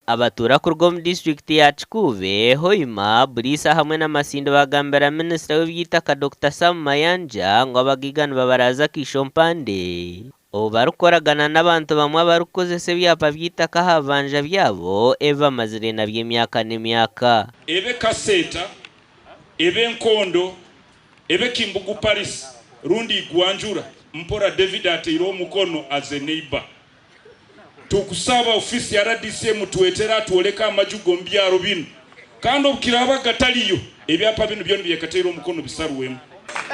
Abatuura kuruga omu disiturikiti ya Kikuube, Hoima, Buliisa hamwe na Masindi baagambira minisita w'eby'eitaka Dokita Sam Mayanja ngu abagaiga nibabaraaza akaisho mpande obu barikukoragana n'abantu bamwe abarikukozesa ebyapa by'eitaka aha bibanja byabo ebi bamazire nabyo emyaka n'emyaka. Ebe Kaseeta, ebe Nkondo, ebe Kimbugu Paris rundi Igwanjura, mpora David ateireho omukono as a neighbour. Tukusaba ofiisi ya rdc emutwetere atwoleke amaju g'omu byaro binu kandi obukiraaba gataliyo, ebyapa binu byona ebi omukono bisarwemu.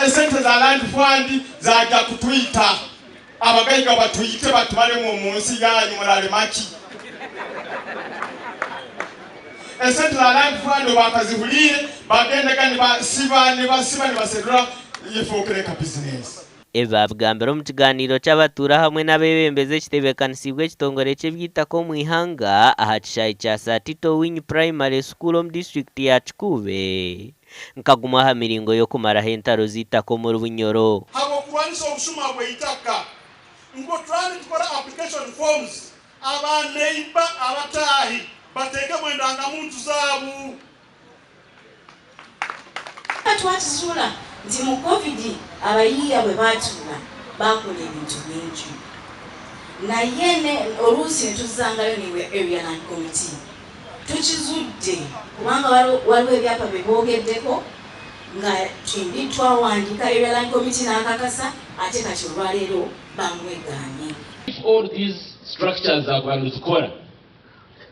Esente za Land Fund zaija kutwita, abagaiga batwite batumaremu omu nsi yanyu murarema ki? Esente za Land Fund bakazihuriire bagendaga nibasiba nibasiba nibaserura efookere nka bizinesi. Ebi baabigambira omu kigaaniiro ky'abatuura hamwe n'abeebembezi ekitebeekanisiibwe ekitongore ky'eby'eitaka omu ihanga aha kishaayi kya Sir Tito Owiny Primary School omu disiturikiti ya Kikuube nka gumwe aha miringo y'okumaraho entaro z'eitaka omuri Bunyoro. Habw'okurwanisa obushuma bw'eitaka, ngu turaabe nitukora application forms, abaneiba abataahi bateekemu endangamuntu zaabo. Twakizuula nti mu Covid abayiiya bwe baatuula baakola ebintu bingi, naye oluusi ne tuzzangayo ne Area Land Committee. Tukizudde kubanga waliwo ebyapa bye boogeddeko nga tumbi twawandiika Area Land Committee n'akakasa, ate kati olwaleero bamwegaanye. If all these structures zakuba nizikora,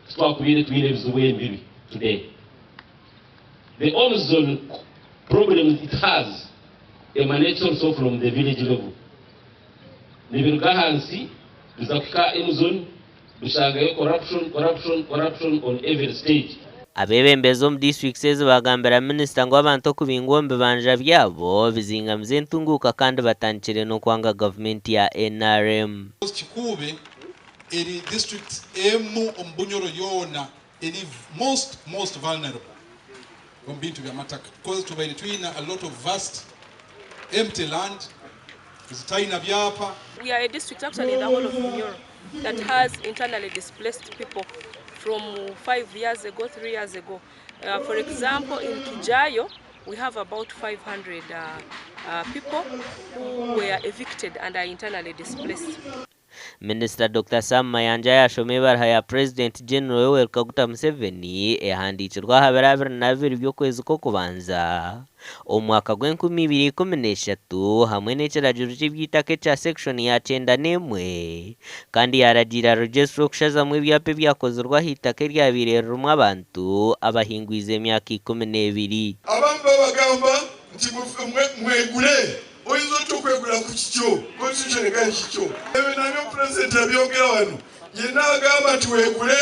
titwakubaire twine ebizibu ebibi today. The Omzone problems it has emanates also from the village level. Nibiruga ahansi biza kuhika M-zone, bishangayo corruption, corruption, corruption on every stage. Abeebembezi omu disiturikiti ezi bagambira minisita ngu abantu okubingwa omu bibanja byabo bizingamiza entunguuka kandi batandikire n'okwanga gavumenti ya NRM. Kikuube eri district emu omu Bunyoro yoona eri most vulnerable omu bintu by'amataka, because tubaire twina a lot of vast empty land zitalina byapa. We are a district actually in the whole of Bunyoro that has internally displaced people from 5 years ago, 3 years ago. For example, in Kijayo, we have about 500 people who were evicted and are internally displaced. Minisita Dr Sam Mayanja yashoma ebaruha ya President General Yoweri Kaguta Museveni ehandiikirwe aha biro 22 by'okwezi kw'okubanza omu mwaka gw'e2013 hamwe n'ekiragiro ky'eby'eitaka ekya section ya 91, kandi yaragiira registrar okushazamu ebyapa ebyakozirwe aha itaka eryabaire ririmu abantu abahingwize emyaka 12. Abamu babagamba nti mwegule, oyinza otya okwegula ku kikyo? Constitution egali kikyo. Ebyo nabyo Pulezidenti yabyogera wano. Yenna agamba nti weegule,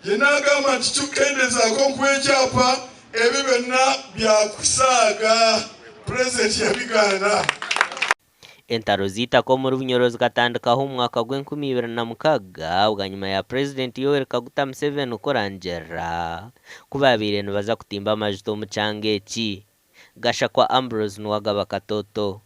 yenna agamba nti tukendezaako nkuwa ekyapa, ebyo byonna byakusaaga, Pulezidenti yabigaana. Entaro z'eitaka omuri Bunyoro zikatandikaho omu mwaka gw'e2006 bwanyima ya Purezidenti Yoweri Kaguta Museveni kurangirira ku babaire nibaza kutimba amajuta omu kyanga eki. Gashakwa Ambrose Nuwagaba, Katoto.